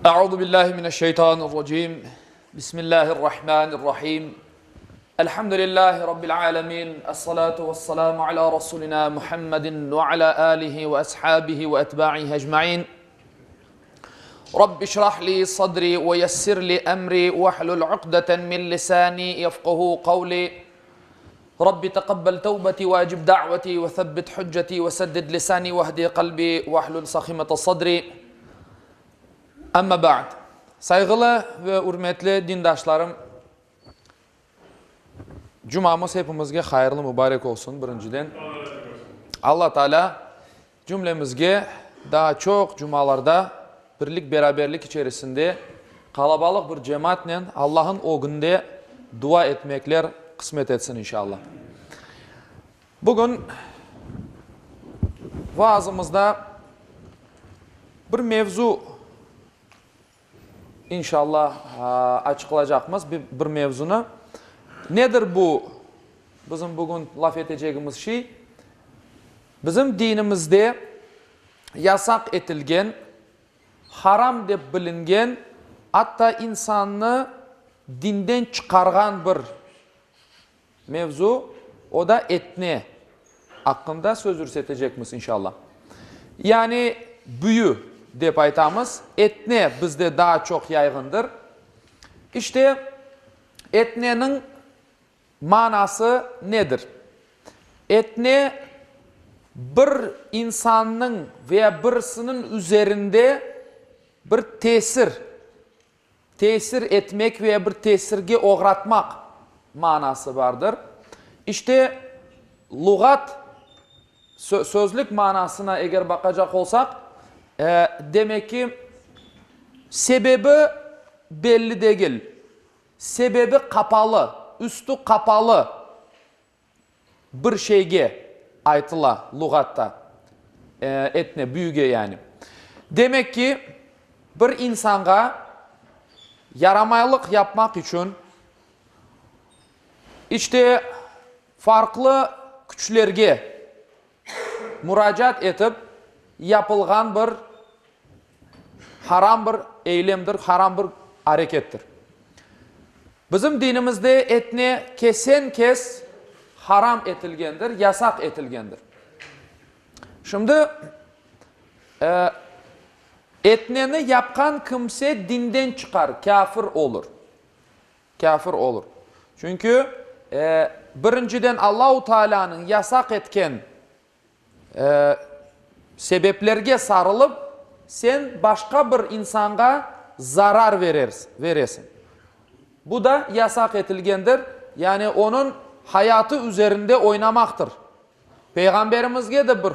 Euzu billahi mineşşeytanirracim. Bismillahirrahmanirrahim. Elhamdülillahi rabbil alamin. Essalatu vesselamu ala rasulina Muhammedin ve ala alihi ve ashabihi ve etba'ihi ecmaîn. Rabbi şrah li sadri ve yessir li emri vehlul uqdeten min lisani yefkahu kavli. Rabbi teqabbel tevbeti ve ecib da'veti ve sebbit hücceti ve seddid lisani ve hdi kalbi vehlul sahimete sadri. Amma ba'd. Sayğılı ve ürmetli dindaşlarım, Cumamız hepimizge hayırlı mübarek olsun birinciden. Alla Teala cümlemizge daa çoq cumalarda birlik-beraberlik içerisinde qalabalıq bir cemaatnen Allah'ın ögünde dua etmekler qısmet etsin inşallah. Bugün vaazımızda bir mevzu İnşallah, açıqlacaqmız bir mevzunı. Nedir bu bizim bugün laf etecegimiz şey? Bizim dinimizde yasaq etilgen, haram dep bilingen, atta insannı dinden çıqarğan bir Mevzu, o da etne aqqında söz yürsetecekmiz, inşallah. Yani büyü dep aytamız, etne bizde daa çoq yayğındır. İşte, etneniñ manası nedir? Etne, bir insannıñ veya birisiniñ üzerinde bir tesir Tesir etmek veya bir tesirge oğratmaq manası bardır. İşte, luğat, sözlük manasına eger baqacaq olsaq, demek ki, sebebi belli degil, sebebi qapalı, üstü qapalı Bir şeyge aytıla luğatta, etne, büyüge yani. Demek ki, bir insanğa yaramaylıq yapmaq içün, işte, farqlı küçlerge muracaat etip yapılğan bir haram bir eylemdir, haram bir arekettir. Bizim dinimizde etne kesen-kes haram etilgendir, yasaq etilgendir. Şimdi, etneni yapqan kimse dinden çıqar, kâfir olur. Kâfir olur. Çünki, birinciden, Allahu Taalânıñ yasaq etken sebeplerge sarılıp, sen başqa bir insanğa zarar veresiñ. Bu da yasaq etilgendir, yani onıñ hayatı üzerinde oynamaqtır. Peyğamberimizge de bir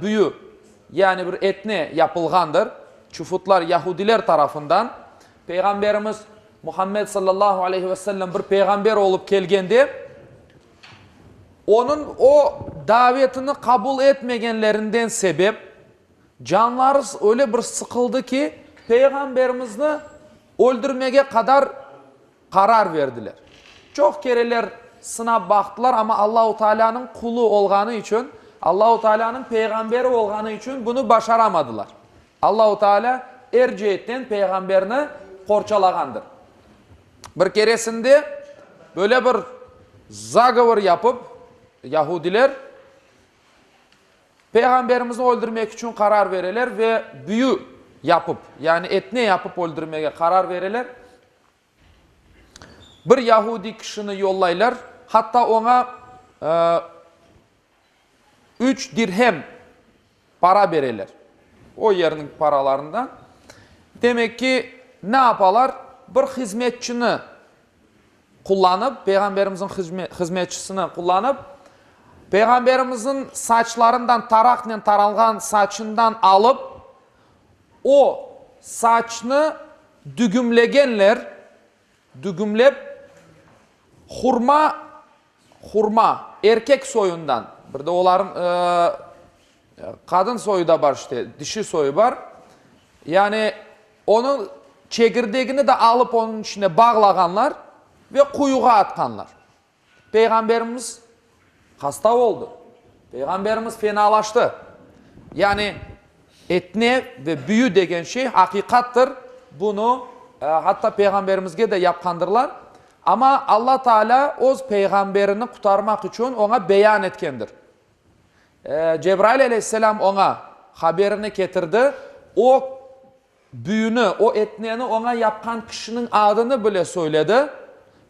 büyü, yani bir etne yapılğandır, çufutlar, yahudiler tarafından. Peyğamberimiz Muhammed sallallahu aleyhi ve sellem bir peyğamber olıp kelgende, Onıñ o davetini qabul etmegenlerinden sebep, canları öyle bir sıqıldı ki, Peyğamberimizni öldürmege qadar qarar berdiler. Çoq kereler sınap baqtılar, amma Allahu Taalânıñ qulu olğanı içün, Allahu Taalânıñ peyğamberi olğanı içün bunı başaramadılar. Allahu Taalâ er ceetten peyğamberni qorçalağandır. Bir keresinde böyle bir zagovor yapıp, yahudiler Peyğamberimizni öldürmek içün qarar bereler ve büyü yapıp, yani etne yapıp öldürmege qarar bereler. Bir yahudiy kişini yollaylar, hatta oña üç dirhem para bereler, o yerniñ paralarından. Demek ki, ne yapalar? Bir hızmetçini qullanıp, Peyğamberimizniñ hızmetçisini qullanıp, Peyğamberimizniñ saçlarından, taraqnen taralğan saçından alıp, o saçnı dügümlegenler, dügümlep, hurma, hurma, erkek soyundan, bir de olarnıñ qadın soyu da bar işte, dişi soyu bar, yani onıñ çegirdegini de alıp onıñ içine bağlağanlar ve quyuğa atqanlar. Peyğamberimiz hasta oldı. Peyğamberimiz fenalaştı. Yani etne ve büyü degen şey aqiqattır. Bunı hatta Peyğamberimizge de yapqandırlar. Amma Alla Taalâ öz Peyğamberini qutarmaq içün oña beyan etkendir. Cebrail aleyhisselâm oña haberini ketirdi. O büyüni, o etneni oña yapqan kişiniñ adını bile söyledi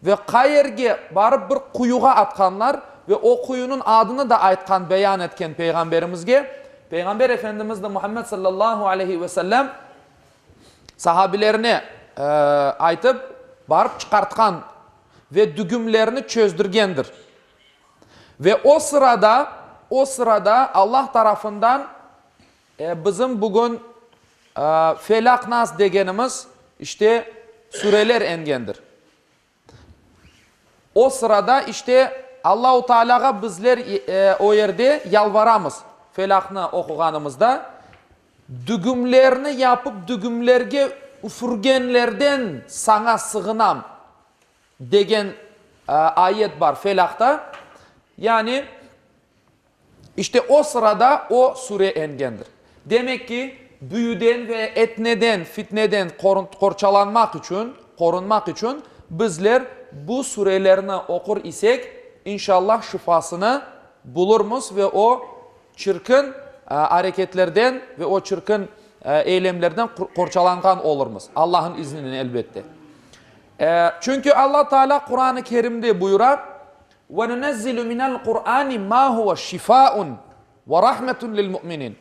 ve qayerge barıp bir quyuğa atqanlar ve o quyunıñ adını da aytqan, beyan etken Peyğamberimizge. Peyğamber Efendimiz de Muhammed sallallahu aleyhi ve sellem sahabilerine aytıp, barıp çıqartqan ve dügümlerini çözdürgendir. Ve o sırada, o sırada Allah tarafından bizim bugün Felaq, Nas degenimiz, işte, sureler engendir. O sırada, işte, Allahu Tealâğa bizler o yerde yalvaramız, Felaqnı oquğanımızda, dügümlerni yapıp dügümlerge üfürgenlerden saña sığınam, degen ayet bar Felaqta. Yani, İşte o sırada o sure engendir. Demek ki, büyüden ve etneden, fitneden qorçalanmaq içün, qorunmaq içün bizler bu surelerni oqur isek, inşallah şifasını bulurmız ve o çirkin areketlerden ve o çirkin eylemlerden qorçalanğan olurmız, Allah'ın izninen elbette. Çünki Alla Teala Quran-ı Kerimde buyura, Ve nunezzilu minel Qur'ani ma huve şifaun ve rahmetun lil mu'minin.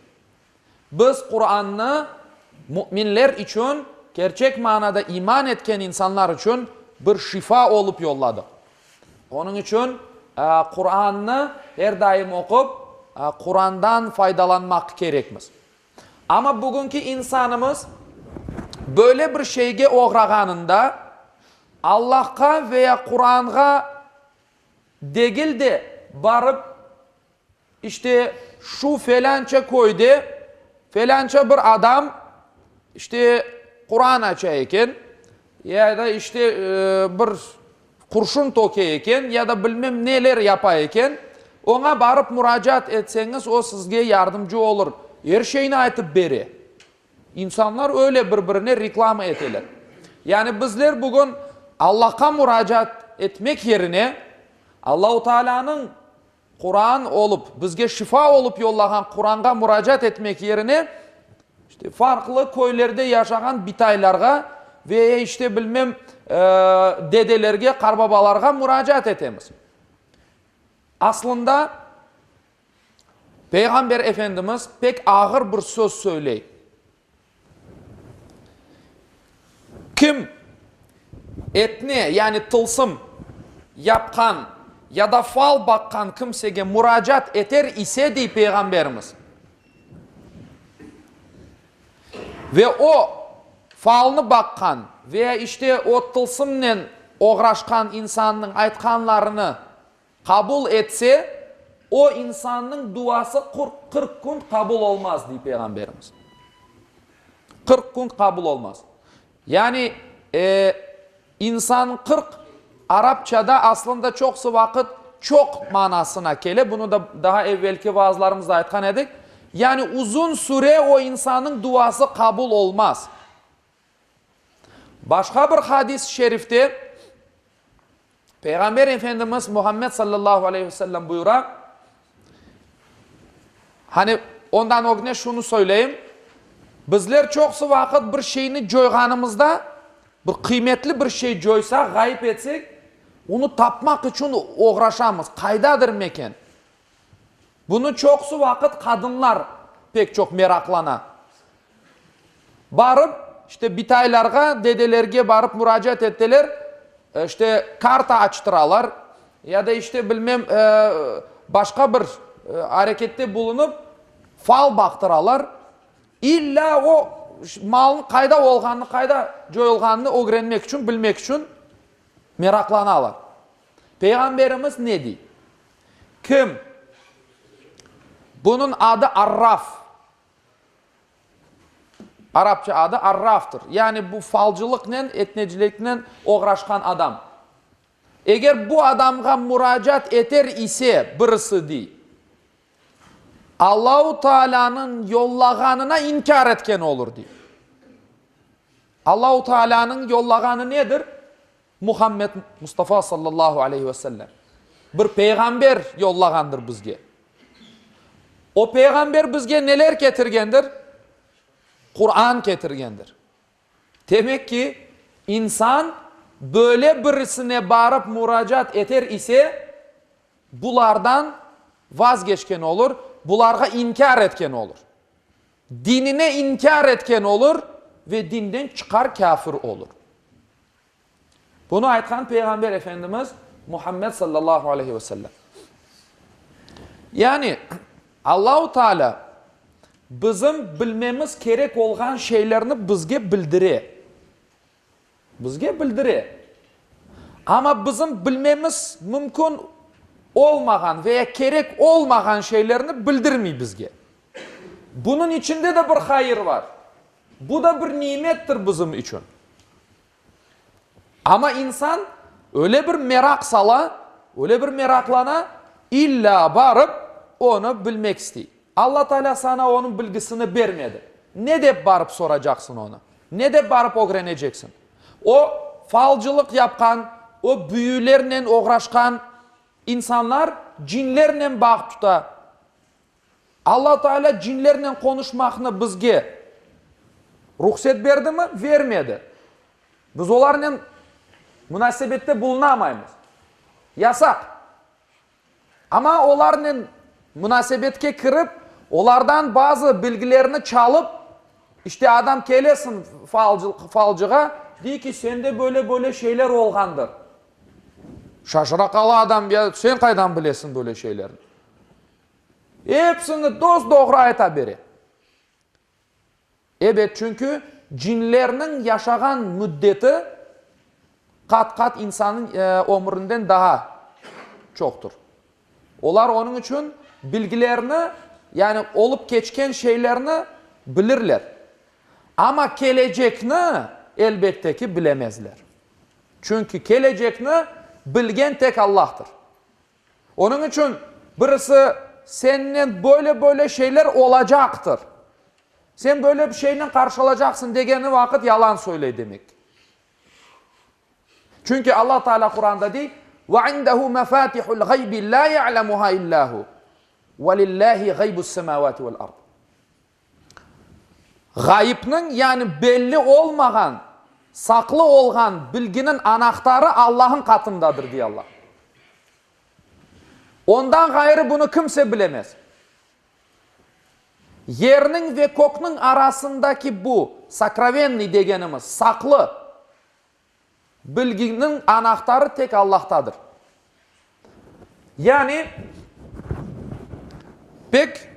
Biz Qur'annı müminler içün, kerçek manada iman etken insanlar içün bir şifa olıp yolladıq. Onıñ içün Qur'annı er daim oqup, Qur'andan faydalanmaq kerekmiz. Amma bugünki insanımız böyle bir şeyge oğrağanında, Allahqa veya Quranğa degil de, barıp, işte, şu felânça köyde felânça bir adam, işte, Quran aça eken, ya da, işte, bir qurşun töke eken, ya da bilmem neler yapa eken, oña barıp muracaat etseñiz, o sizge yardımcı olur, er şeyni aytıp bere. İnsanlar öyle bir-birine reklama eteler. Yani bizler bugün Allahqa muracaat etmek yerine, Allahu Taalanıñ Quran olıp, bizge şifa olıp yollağan Quranğa muracaat etmek yerine, işte farqlı köylerde yaşağan bitaylarğa ve işte bilmem dedelerge, qarbabalarğa muracaat etemiz. Aslında, Peyğamber Efendimiz pek ağır bir söz söyley. Kim etne, yani tılsım yapqan ya da fal baqqan kimsege muracaat eter ise, dey Peyğamberimiz, ve o falnı baqqan veya işte o tılsımnen oğraşqan insannıñ aytqanlarını Qabul etse, o insannıñ duası 40 kün qabul olmaz, dey Peyğamberimiz. 40 kün qabul olmaz. Yani, e, insan 40, arapçada aslında çoqusı vaqıt çoq manasına kele, bunı da daha evvelki vaazlarımızda aytqan edik. Yani, uzun süre o insannıñ duası qabul olmaz. Başqa bir hadis-i şerifte Peyğamber Efendimiz Muhammed sallallahu aleyhi ve sellem buyura, hani ondan ögne şunı söyleyim, bizler çoqusı vaqıt bir şeyni coyğanımızda, bir qıymetli bir şey coysaq, ğayıp etsek, onı tapmaq içün oğraşamız, qaydadır meken? Bunı çoqusı vaqıt qadınlar pek çoq meraqlana. Barıp, işte, bitaylarğa, dedelerge barıp muracaat eteler, işte, karta açtıralar, ya da, işte, bilmem, başqa bir arekette bulunıp, fal baqtıralar. İllâ o malnıñ qayda olğanını, qayda coyulğanını ögrenmek içün, bilmek içün meraqlanalar. Peyğamberimiz ne dey? Kim? Bunıñ adı Arraf. Arapça adı Arraftır. Yani bu falcılıqnen, etneciliknen oğraşqan adam. Eger bu adamğa muracaat eter ise birisi, dey, Allahu Taalânıñ yollağanına inkâr etken olur, dey. Allahu Taalânıñ yollağanı nedir? Muhammed Mustafa sallallahu aleyhi ve sellem. Bir peyğamber yollağandır bizge. O peyğamber bizge neler ketirgendir? Quran ketirgendir. Demek ki, insan böyle birisine barıp muracaat eter ise, bulardan vazgeçken olur, bularğa inkâr etken olur. Dinine inkâr etken olur ve dinden çıqar kâfir olur. Bunı aytqan Peyğamber Efendimiz Muhammed sallallahu aleyhi ve sellem. Yani Allahu Teala bizim bilmemiz kerek olğan şeylerni bizge bildire. Bizge bildire. Amma bizim bilmemiz mümkün olmağan veya kerek olmağan şeylerni bildirmey bizge. Bunıñ içinde de bir hayır var. Bu da bir nimettir bizim içün. Amma insan öyle bir meraq sala, öyle bir meraqlana, illâ barıp onı bilmek istey. Alla Teala saña onıñ bilgisini bermedi. Ne dep barıp soracaqsıñ onı? Ne dep barıp ögreneceksin? O falcılıq yapqan, o büyülernen oğraşqan insanlar cinlernen bağ tuta. Alla Teala cinlernen qonuşmaqnı bizge ruhset berdimi? Vermedi. Biz olarnen munasebette bulunamaymız. Yasaq. Amma olarnen munasebetke kirip, olardan bazı bilgilerni çalıp, işte adam kelesin falcığa, dey ki, sende böyle-böyle şeyler olğandır. Şaşıra qala adam, ya sen qaydan bilesiñ böyle şeylerni? Episini dos-doğru ayta bere. Ebet, çünki cinlerniñ yaşağan müddeti qat-qat insannıñ ömründen daa çoqtur. Olar onıñ içün bilgilerni, yani olıp keçken şeylerni bilirler. Amma kelecekni, elbette ki, bilemezler. Çünki kelecekni bilgen tek Allahtır. Onıñ içün birisi sennen böyle-böyle şeyler olacaqtır, sen böyle bir şeynen qarşılacaqsıñ degeni vaqıt yalan söyley demek. Çünki Alla Teala Quranda dey, Ve indehu mefatihul gaybi la ya'lemuha illa hu, ve lillahi gaybus semavati vel ard. Ğayıpnıñ, yani belli olmağan, saqlı olğan bilginiñ anahtarı Allah'ın qatındadır, dey Allah. Ondan ğayrı bunı kimse bilemez. Yerniñ ve kökniñ arasındaki bu sokrovennıy degenimiz, saqlı, Bilginiñ anahtarı tek Allahtadır. Yani, pek,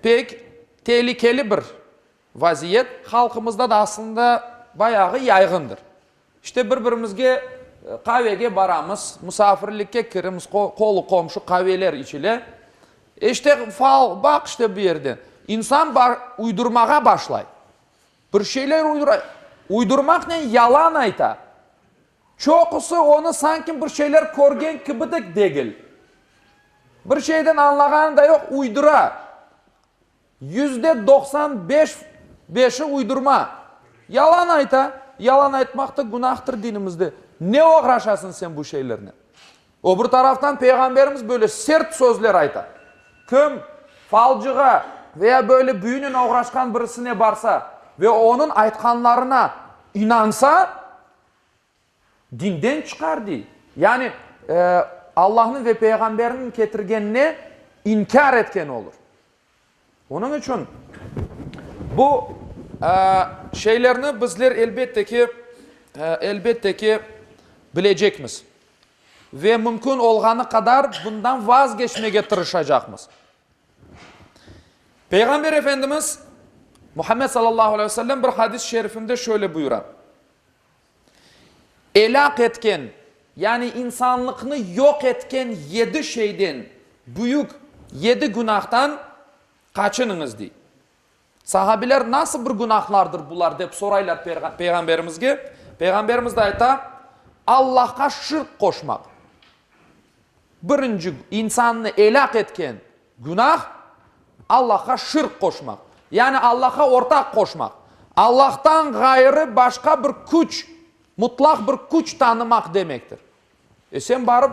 pek tehlikeli bir vaziyet, halqımızda da aslında bayağı yayğındır. İşte bir-birimizge qavege baramız, musafirlikke kiremiz, qolu-qomşu qaveler içile. İşte fal, baq işte bu yerden. İnsan uydurmağa başlay. Bir şeyler uydura, uydurmaqnen yalan ayta. Çoqusı onı sanki bir şeyler körgen kibi de degil. Bir şeyden añlağanı da yoq, uydura. 95% beşi uydurma. Yalan ayta. Yalan aytmaq da günahtır dinimizde. Ne oğraşasıñ sen bu şeylernen? O bir taraftan Peyğamberimiz böyle sert sözler ayta. Kim falcığa veya böyle büyünen oğraşqan birisine barsa ve onıñ aytqanlarına inansa, dinden çıqar, dey. Yani, Allahnıñ ve Peyğamberiniñ ketirgenine inkâr etken olur. Onıñ içün bu şeylerni bizler elbette ki, elbette ki, bilecekmiz ve mümkün olğanı qadar bundan vazgeçmege tırışacaqmız. Peyğamber Efendimiz Muhammed sallallahu aleyhi ve sellem bir hadis-i şerifinde şöyle buyura, Elâk etken, yani insanlıqnı yoq etken yedi şeyden, büyük yedi günahtan qaçınıñız, dey. Sahabiler nasıl bir günahlardır bular, dep soraylar Peyğamberimizge. Peyğamberimiz de ayta, Allahqa şirk qoşmaq. Birinci insannı elâk etken günah, Allahqa şirk qoşmaq. Yani Allahqa ortaq qoşmaq. Allahtan ğayrı başqa bir küç, mutlaq bir küç tanımaq demektir. E sen barıp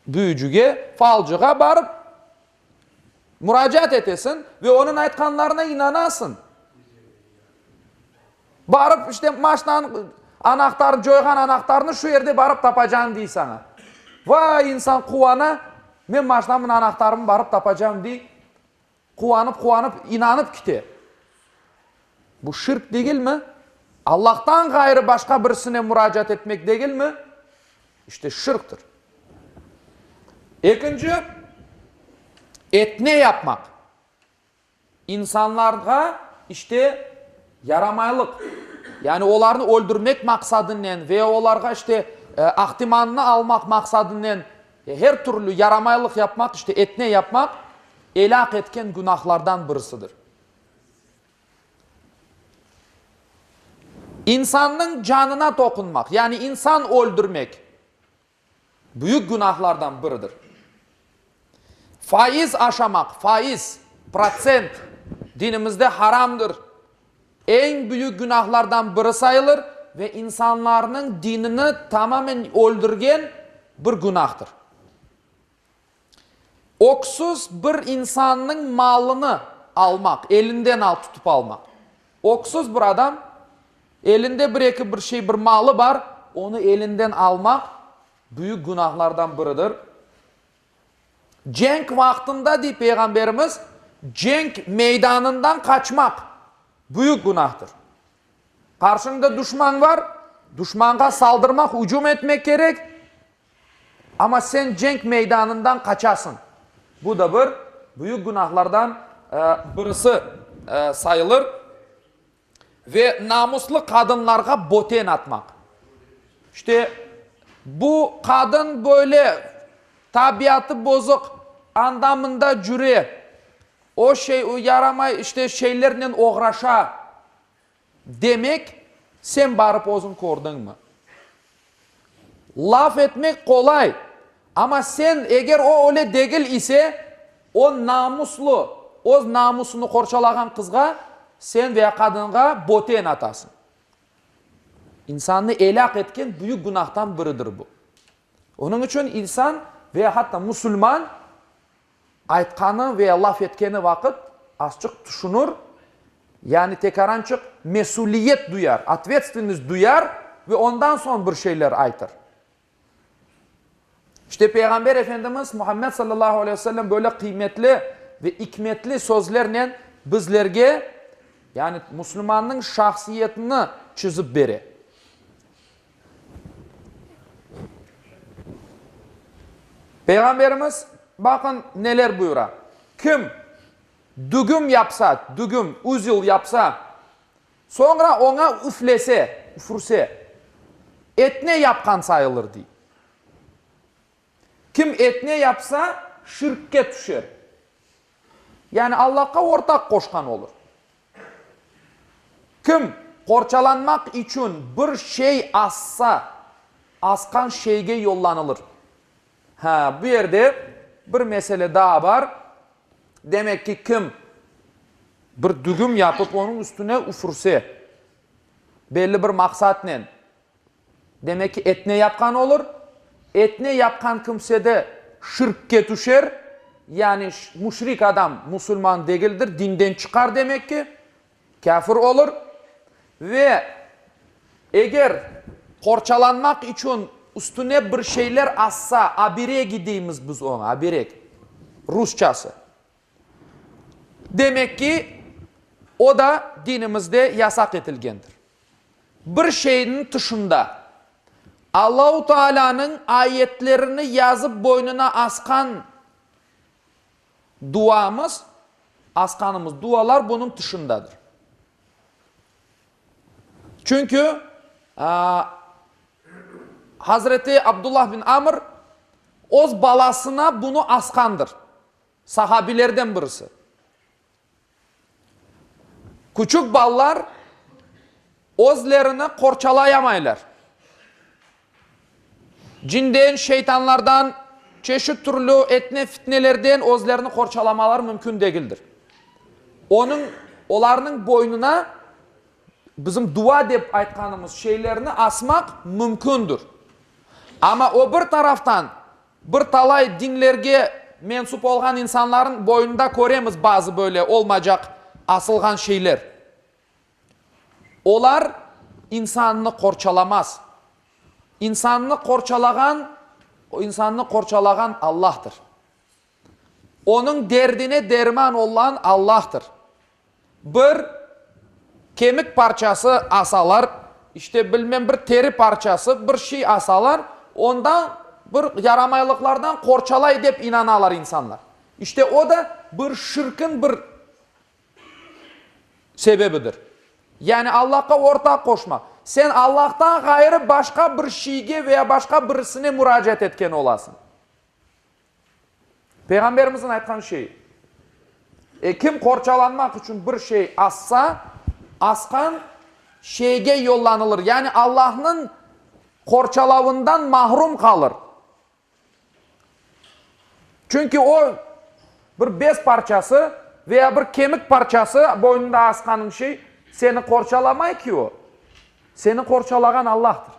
büyücüge, falcığa barıp muracaat etesiñ ve onıñ aytqanlarına inanasıñ. Barıp, işte, maşnanıñ anahtarını, coyğan anahtarını şu yerde barıp tapacañ, dey saña. Vay, insan quvana, men maşnamnıñ anahtarını barıp tapacam, dey. Quvanıp-quvanıp, inanıp kite. Bu şirk degilmi? Allahtan ğayrı başqa birisine muracaat etmek degilmi? İşte şirktir. Ekinci, etne yapmaq. İnsanlarğa, işte, yaramaylıq, yani olarnı öldürmek maqsadınen ve olarğa, işte, ahtimanını almaq maqsadınen her türlü yaramaylıq yapmaq, işte, etne yapmaq, elâq etken günahlardan birisidir. İnsannıñ canına toqunmaq, yani insan öldürmek, büyük günahlardan biridir. Faiz aşamaq, faiz, protsent, dinimizde haramdır. Eñ büyük günahlardan biri sayılır ve insanlarnıñ dinini tamamen öldürgen bir günahtır. Öksüz bir insannıñ malını almaq, elinden al tutıp almaq. Öksüz bir adam, elinde bir-eki bir şey, bir malı bar, onı elinden almaq büyük günahlardan biridir. Cenk vaqtında, dey Peyğamberimiz, cenk meydanından qaçmaq büyük günahtır. Qarşıñda duşman bar, duşmanğa saldırmaq, ücüm etmek kerek, amma sen cenk meydanından qaçasıñ. Bu da bir büyük günahlardan birisi sayılır. Ve namuslı qadınlarğa böten atmaq. İşte, bu qadın böyle tabiatı bozuq, anda-mında cüre, o şey, o yaramay, işte, şeylernen oğraşa. Demek, sen barıp özüñ kördiñmi? Laf etmek qolay, amma sen, eger o öyle degil ise, o namuslı, öz namusını qorçalağan qızğa sen veya qadınğa böten atasıñ. İnsannı elâq etken büyük günahtan biridir bu. Onıñ içün insan veya hatta musulman Aytqanı ve laf etkeni vaqıt azçıq tüşünir, yani tekarançıq mesüliyet duyar, otvetstvennost duyar ve ondan soñ bir şeyler aytır. İşte Peyğamber Efendimiz Muhammed sallallahu aleyhi ve sellem böyle qıymetli ve ikmetli sözlernen bizlerge, yani musulmannıñ şahsiyetini çizip bere. Peyğamberimiz, baqın, neler buyura, Kim dügüm yapsa, dügüm, uzel, yapsa, soñra oña üflese, üfürse, etne yapqan sayılır, dey. Kim etne yapsa, şirkke tüşer. Yani Allahqa ortaq qoşqan olur. Kim qorçalanmaq içün bir şey assa, asqan şeyge yollanılır. Ha, bu yerde bir mesele daa bar. Demek ki, kim bir dügüm yapıp, onıñ üstüne üfürse, belli bir maqsatnen, Demek ki, etne yapqan olur. Etne yapqan kimse de şirkke tüşer, yani müşrik adam musulman degildir, dinden çıqar demek ki, kâfir olur. Ve eger qorçalanmaq içün üstüne bir şeyler assa, oberegi deymiz biz oña, obereg, rusçası. Demek ki, o da dinimizde yasaq etilgendir. Bir şeyniñ tışında Allahu Taalanıñ ayetlerini yazıp boynuna asqan duamız, asqanımız dualar bunıñ tışındadır. Çünki Hazreti Abdullah bin Amr öz balasına bunı asqandır. Sahabilerden birisi. Küçük balalar özlerini qorçalayamaylar. Cinden, şeytanlardan, çeşit türlü etne-fitnelerden özlerini qorçalamaları mümkün degildir. Onıñ. olarnıñ boynuna bizim dua dep aytqanımız şeylerni asmaq mümkündir. Amma o bir taraftan bir talay dinlerge mensup olğan insanların boynunda köremiz bazı böyle olmacaq asılğan şeyler. Olar insannı qorçalamaz. İnsannı qorçalağan, insannı qorçalağan Allahtır. Onıñ derdine derman olğan Allahtır. Bir kemik parçası asalar, işte, bilmem, bir teri parçası, bir şey asalar, ondan bir yaramaylıqlardan qorçalay dep inanalar insanlar. İşte, o da bir şirkin bir sebebidir. Yani Allahqa ortaq qoşmaq. Sen Allahtan ğayrı başqa bir şeyge veya başqa birisine muracaat etken olasıñ. Peyğamberimizniñ aytqan şeyi, E, kim qorçalanmaq içün bir şey assa, asqan şeyge yollanılır, yani Allahnıñ qorçalavından mahrum qalır. Çünki o, bir bez parçası veya bir kemik parçası boynunda asqanıñ şey seni qorçalamay ki o. Seni qorçalağan Allahtır.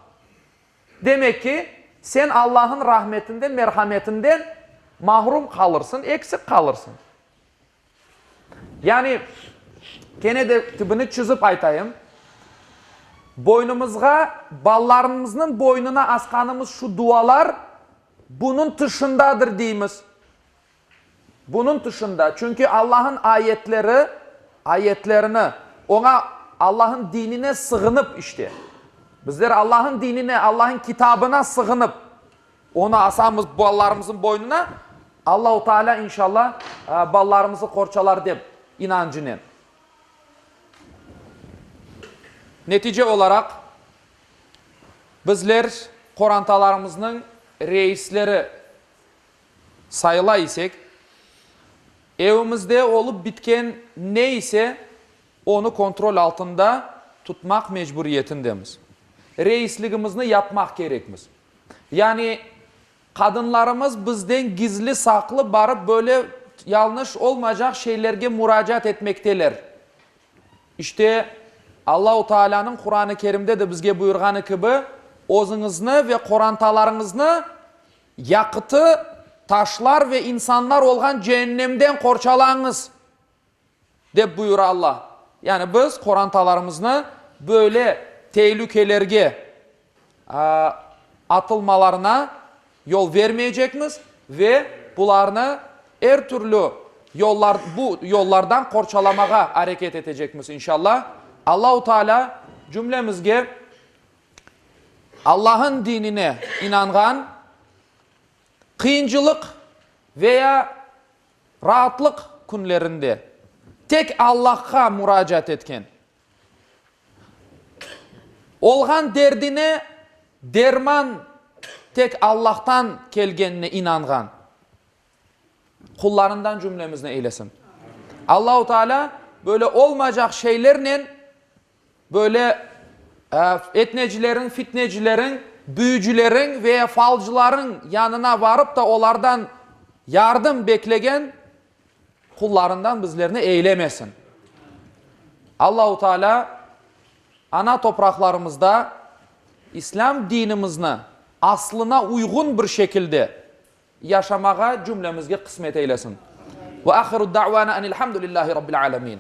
Demek ki, sen Allah'ın rahmetinden, merhametinden mahrum qalırsıñ, eksik qalırsıñ. Yani, kene de tibini çızıp aytayım, boynumızğa, balalarımıznıñ boynuna asqanımız şu dualar bunıñ tışındadır deymiz. Bunıñ tışında, çünki Allah'ın ayetleri, ayetlerini, oña, Allah'ın dinine sığınıp, işte, bizler Allah'ın dinine, Allah'ın kitabına sığınıp, onı asamız balalarımızın boynuna, Allahu Teala inşallah balalarımızı qorçalar dep inancınen. Netice olaraq, bizler qorantalarımıznıñ reisleri sayıla isek, evimizde olıp bitken ne ise, onı kontrol altında tutmaq mecburiyetindemiz. Reisligimizni yapmaq kerekmiz. Yani, qadınlarımız bizden gizli-saqlı barıp böyle yalnış olmaycaq şeylerge muracaat etmekteler. İşte, Allahu Taalânıñ Quran-ı Kerimde de bizge buyurğanı kibi, özüñizni ve qorantalarıñıznı Yaqıtı taşlar ve insanlar olğan ceennemden qorçalañız, dep buyura Alla. Yani biz qorantalarımıznı böyle telükelerge atılmalarına yol vermeycekmiz ve bularnı er türlü yollar, bu yollardan qorçalamağa areket etecekmiz, inşalla. Allahu Teala cümlemizge Allah'ın dinine inanğan, qıyıncılıq veya raatlıq künlerinde tek Allahqa muracaat etken, olğan derdine derman tek Allah'tan kelgenine inanğan qullarından cümlemizni eylesin. Allahu Teala böyle olmaycaq şeylernen Böyle etnecileriñ, fitnecileriñ, büyücileriñ ve falcılarıñ yanına varıp da olardan yardım beklegen qullarından bizlerni eylemesin. Allahu Teala ana topraqlarımızda İslâm dinimizni aslına uyğun bir şekilde yaşamağa cümlemizge qısmet eylesin. Ve ahiru da'vana enilhamdülillahi rabbil alemin.